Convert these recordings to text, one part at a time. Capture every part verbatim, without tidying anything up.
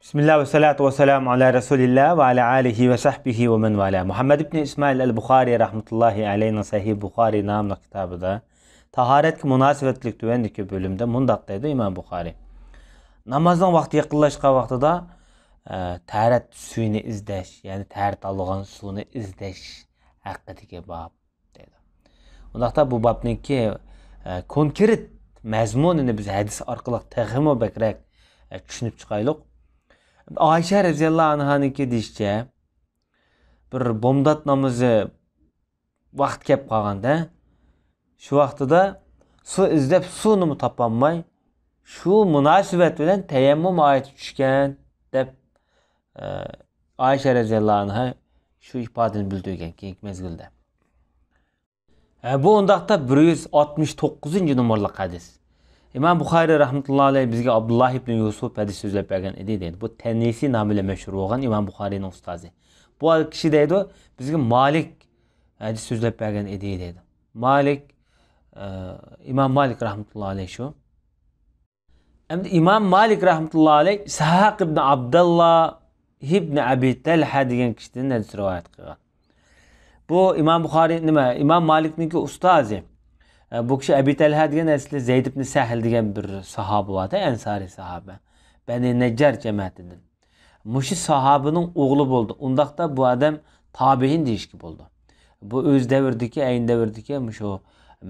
بىسمىللا ۋەسسالاتۇ ۋەسسالامۇ ئالا رەسۇلىللا ۋە ئالا ئالىھى ۋە سەھبىھى ۋە مەن ۋالا. مۇھەممەد ئىبنى ئىسمائىل ئەل بۇخارى رەھمەتۇللاھى ئەلەيھىنىڭ سەھىھ بۇخارى ناملىق كىتابىدا تاھارەتكە مۇناسىۋەتلىك تۆۋەندىكى بۆلۈمدە مۇنداق دەيدۇ ئىمام بۇخارى: نامازنىڭ ۋاقتى يېقىنلاشقان ۋاقتىدا، ئە، تاھارەت سۈيىنى ئىزدەش، يەنى تاھارەت ئالىدىغان سۇنى ئىزدەش ھەققىدىكى باب دەيدۇ. ئۇنداقتا بۇ بابنىڭكى، ئە، كونكرېت مەزمۇنىنى بىز ھەدىس ئارقىلىق تېخىمۇ بەكرەك، ئە، چۈشىنىپ چىقايلۇق. ئائىشە رەزىياللاھۇ ئەنھانىڭكى دېيىشىچە، بىر بامدات نامىزى ۋاقتى كەپ قالغاندا، شۇ ۋاقتىدا سۇ ئىزدەپ سۇنىمۇ تاپالماي، شۇ مۇناسىۋەت بىلەن تەيەممۇم ئايىتى چۈشكەن دەپ، ئە، ئائىشە رەزىياللاھۇ ئەنھا شۇ ئىپادىنى بىلدۈرگەن كېيىنكى مەزگىلدە. ئە، بۇ ئۇنداقتا بىر يۈز ئاتمىش توققۇزىنچى نومۇرلۇق ھەدىس. ئىمام بۇخارى رەھمەتۇللا ئەلەيھ بىزگە ئابدۇللا ئىبن يۇسۇپ ھەدىس سۆزلەپ بەرگەن ئىدى دەيدۇ. بۇ تەنىسى نامى بىلەن مەشھۇر بولغان ئىمام بۇخارىنىڭ ئۇستازى. بۇ كىشى دەيدۇ، بىزگە مالىك ھەدىس سۆزلەپ بەرگەن ئىدى دەيدۇ. مالىك، ئە، ئىمام مالىك رەھمەتۇللا ئەلەيھ شۇ. ئەمدى ئىمام مالىك رەھمەتۇللا ئەلەيھ ئىسھاق ئىبن ئابداللا ئىبن ئەبى تەلھە دېگەن كىشىدىن ھەدىس رىۋايەت قىلغان. بۇ ئىمام بۇخارى، نېمە، ئىمام مالىكنىڭكى ئۇستازى. ئە، بۇ كىشى ئەبى تەلھە دېگەن ئەسلى زەيد ئىبن سەھل دېگەن بىر ساھابە باردا، ئەنسارىي ساھابە. بەنى نەججار جەمەتىدىن. مۇشۇ ساھابىنىڭ ئوغلى بولدى. ئۇنداقتا بۇ ئادەم تابىئىن دېيىشكە بولىدۇ. بۇ ئۆز دەۋرىدىكى، ئەينى دەۋردىكى مۇشۇ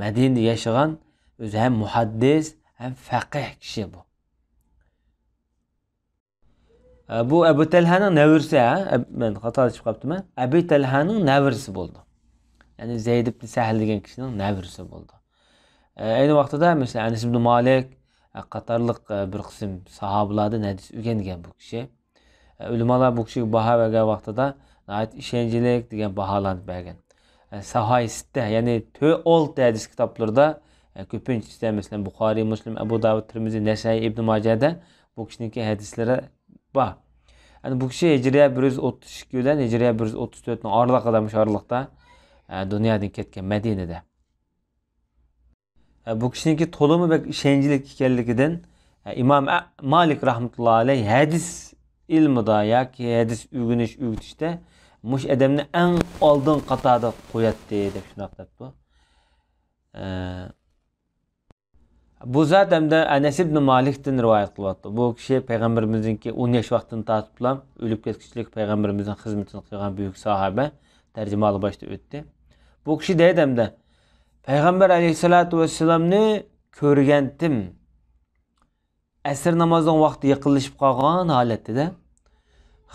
مەدىنىدە ياشىغان، ئۆزى ھەم مۇھەددىس، ھەم فەقىھ كىشى بۇ. ئە، بۇ ئەبۇ تەلھەنىڭ نەۋرىسى، ھە؟ ئەب-، مەن خاتالىشىپ قاپتىمەن. ئەبۇ تەلھەنىڭ نەۋرىسى بولىدۇ. يەنى زەيد ئىبن سەھل دېگەن كىشىنىڭ نەۋرىسى بولىدۇ. ئە، ئەينى ۋاقتىدا، مەسىلەن، ئەنەس ئىبن مالىك، ئە، قاتارلىق، ئە، بىر قىسىم ساھابىلاردىن ھەدىس ئۆگەنگەن بۇ كىشى. ئە، ئۆلىمالار بۇ كىشىگە باھا بەرگەن ۋاقتىدا ناھايىتى ئىشەنچلىك دېگەن باھالارنى بەرگەن. ئە، ساھاي سىتتە، يەنى تۆ-، ئالتە ھەدىس كىتابلىرىدا، ئە، كۆپىنچىسى، مەسىلەن، بۇخارىي، مۇسلىم، ئەبۇ داۋۇد، تىرمىزى، نەسائىي، ئىبن ماجەدە بۇ كىشىنىڭكى ھەدىسلىرى بار. ئەنە بۇ كىشى ھىجرىيە بىر يۈز ئوتتۇز ئىككى بىلەن ھىجرىيە بىر يۈز ئوتتۇز تۆتنىڭ ئارىلىقىدا، مۇشۇ ئارىلىقتا، ئە، دۇنيادىن كەتكەن مەدىنىدە. ئە، بۇ كىشىنىڭكى تولىمۇ بەك ئىشەنچلىك ئىكەنلىكىدىن، ئە، ئىمام ئە-، مالىك رەھمەتۇللا ئەلەيھ ھەدىس ئىلمىدا ياكى ھەدىس ئۆگىنىش، ئۆگىتىشتە مۇشۇ ئادەمنى ئەڭ ئالدىنقى قاتاردا قوياتتى دەپ شۇنداق دەپتۇ. ئە، بۇ زات ھەمدە ئەنەس ئىبن مالىكتىن رىۋايەت قىلىۋاتىدۇ. بۇ كىشى پەيغەمبىرىمىزنىڭكى ئون ياش ۋاقتىدىن تارتىپلا ئۆلۈپ كەتكۈچىلىك پەيغەمبىرىمىزنىڭ خىزمىتىنى قىلغان بۈيۈك ساھابە، تەرجىمىھالى باشتا ئۆتتى. بۇ كىشى دەيدۇ ھەمدە، پەيغەمبەر ئەلەيھىسسالاتۇ ۋەسسالامنى كۆرگەنتىم. ئەسىر نامازنىڭ ۋاقتى يېقىنلىشىپ قالغان ھالەتتە،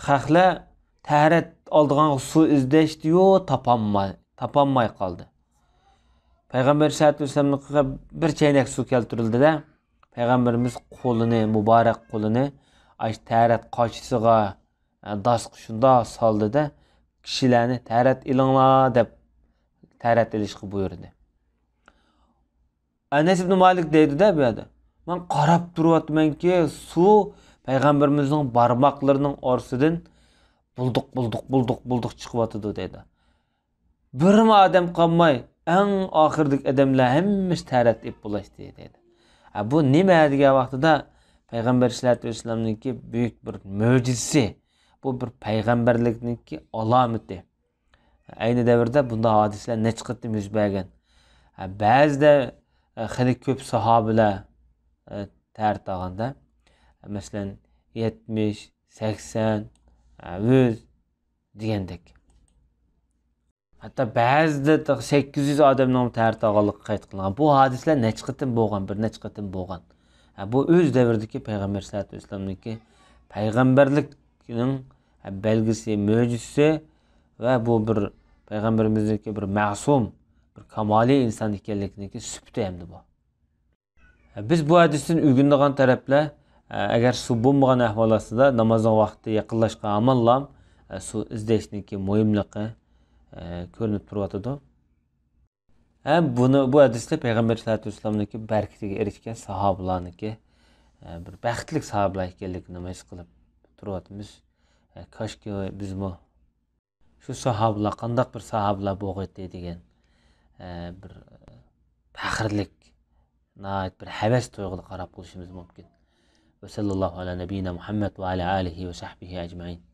خەقلەر تەھارەت ئالىدىغان سۇ ئىزدەشتىيۇ، تاپالماي، تاپالماي قالدى. پەيغەمبەر ئەلەيھىسسالاتۇ ۋەسسالامنىڭ بىر چەينەك سۇ كەلتۈرۈلدى-دە، پەيغەمبىرىمىز قولىنى، مۇبارەك قولىنى ئاشۇ تەھارەت قاچىسىغا، داسقا شۇنداق سالدى-دە، كىشىلەرنى تەھارەت ئېلىڭلار دەپ تەھارەت ئېلىشقا بۇيرۇدى. ئەنەس ئىبن مالىك دەيدۇ-دە بۇ يەردە، مەن قاراپ تۇرۇۋاتىمەنكى، سۇ پەيغەمبىرىمىزنىڭ بارماقلىرىنىڭ ئارىسىدىن بۇلدۇق، بۇلدۇق، بۇلدۇق، بۇلدۇق چىقىۋاتىدۇ دەيدۇ. بىرمۇ ئادەم قالماي، ئەڭ ئاخىرىدىكى ئادەملەر ھەممىسى تەھارەت ئېلىپ بولۇشتى دەيدۇ. ھە، بۇ نېمە دېگەن ۋاقتىدا پەيغەمبەر ئەلەيھىسسالاتۇ ۋەسسالامنىڭكى بۈيۈك بىر مۆجىزىسى، بۇ بىر پەيغەمبەرلىكنىڭكى ئالامىتى. ئەينى دەۋردە بۇنداق ھادىسىلەر نەچچە قېتىم يۈز بەرگەن. ھە، بەزىدە، ئە، خېلى كۆپ ساھابىلەر، ئە، تەھارەت ئالغاندا، مەسىلەن، يەتمىش، سەكسەن، ئە، يۈز دېگەندەك. ھەتتا بەزىدە تېخى سەككىز يۈز ئادەمنىڭ تەھارەت ئالغانلىقى قەيت قىلىنغان. بۇ ھادىسىلەر نەچچە قېتىم بولغان، بىر نەچچە قېتىم بولغان. ھە، بۇ ئۆز دەۋرىدىكى پەيغەمبەر سەللەللاھۇ ئەلەيھى ۋەسەللەمنىڭكى پەيغەمبەرلىكنىڭ، ھە، بەلگىسى، مۆجىزىسى ۋە بۇ بىر پەيغەمبىرىمىزنىڭكى بىر مەسۇم، بىر كامالىي ئىنسان ئىكەنلىكىنىڭكى سۈپىتى ئەمدى بۇ. بىز بۇ ھەدىستىن ئۆگىنىدىغان تەرەپلەر، ئەگەر سۇ بولمىغان ئەھۋال ئاستىدا نامازنىڭ ۋاقتى يېقىنلاشقان ھامانلا سۇ ئىزدەشنىڭكى مۇھىملىقى كۆرۈنۈپ تۇرۇۋاتىدۇ. ھەم بۇنى، بۇ ھەدىستە پەيغەمبەر سەللەللاھۇ ئەلەيھى ۋەسەللەمنىڭكى بەرىكىتىگە ئېرىشكەن ساھابىلارنىڭكى بىر بەختلىك ساھابىلار ئىكەنلىكىنى ھېس قىلىپ تۇرۇۋاتىمىز. كاشكى بىزمۇ شۇ ساھابىلار قانداق بىر ساھابىلار بولغىيتتى دېگەن، ئە، بىر پەخىرلىك، ناھايىتى بىر ھەۋەس تۇيغۇدا قاراپ قويۇشىمىز مۇمكىن. وصلى الله على نبينا محمد وعلى آله وصحبه أجمعين.